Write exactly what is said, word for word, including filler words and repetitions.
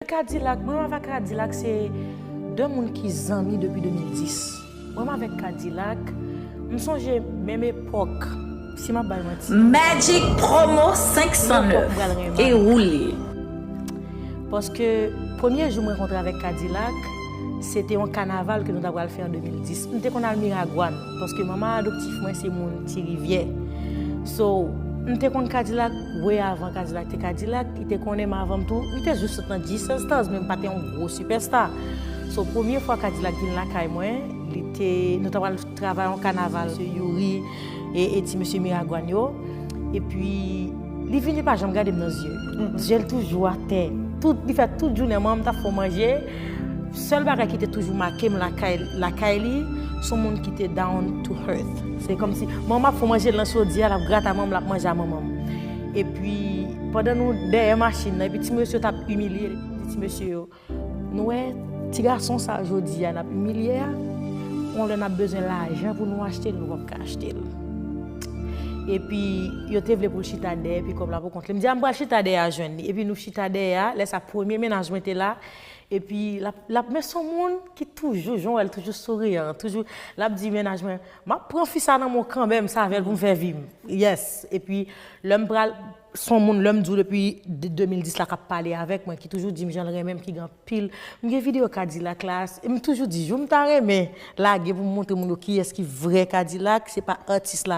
Kadilak, mwen avèk Kadilak se de moun ki zanmi depi de mil dis. Mwen avèk Kadilak, m sonje menm epòk, si m ap bay manti. Magic Promo senk san nèf. E woule. Paske premye jou mwen rankontre avèk Kadilak, se te yon kanaval ke nou ta pral fè an de mil dis. M te konn al Miragwàn, paske manman adoptif mwen se moun Ti Rivyè. So, m te konn Kadilak way avan Kadilak te Kadilak, li te konnen m avan m tou. M te jis sot nan G Stars, men m pa te yon gwo sipèsta. So, premye fwa Kadilak vin lakay mwen, li te, nou ta pral travay yon kanaval, se Youri e, e ti mesye Miragwàn yo. Epi, li vin, li pa janm gade m nan zye. Zye l toujou atè. Tout, li fè tout jounen, manman m t ap fè w manje. Sèl bagay ki te toujou make m lakay, lakay li, se yon moun ki te down to earth. Se kòmsi, manman m ap fè w manje l nan chodyè, l ap grate a manman m, l ap manje a manman m. Epi, pandan nou dèyè machin nan, epi ti mesye yo t ap imilye l, epi m di ti mesye yo, nou wè, ti gason sa a jodi a n ap imilye a, yon lè n ap bezwen lajan pou nou achte l, nou p ap ka achte l. Epi, yo te vle pou l chita dèyè, epi kòb la pou kont li. M di, a, m pral chita dèyè a jwenn li. Epi nou chita dèyè a, lè sa premye mennaj mwen te la, epi l ap, l ap, men se yon moun ki toujou, jan w wè l toujou souriyan, toujou, l ap di mennaj mwen, m ap pran fi sa nan men w kanmenm, se avè l pou m fè vi m. Yes. Epi, lè m pral, se yon moun, lè m di w depi de, de mil dis la k ap pale avèk mwen, ki toujou di m jan l renmen m, ki gen anpil. M gen videyo Kadilak la, m toujou di, jou m ta renmen lage pou m montre moun yo kiyès ki vrè Kadilak, se pa atis la.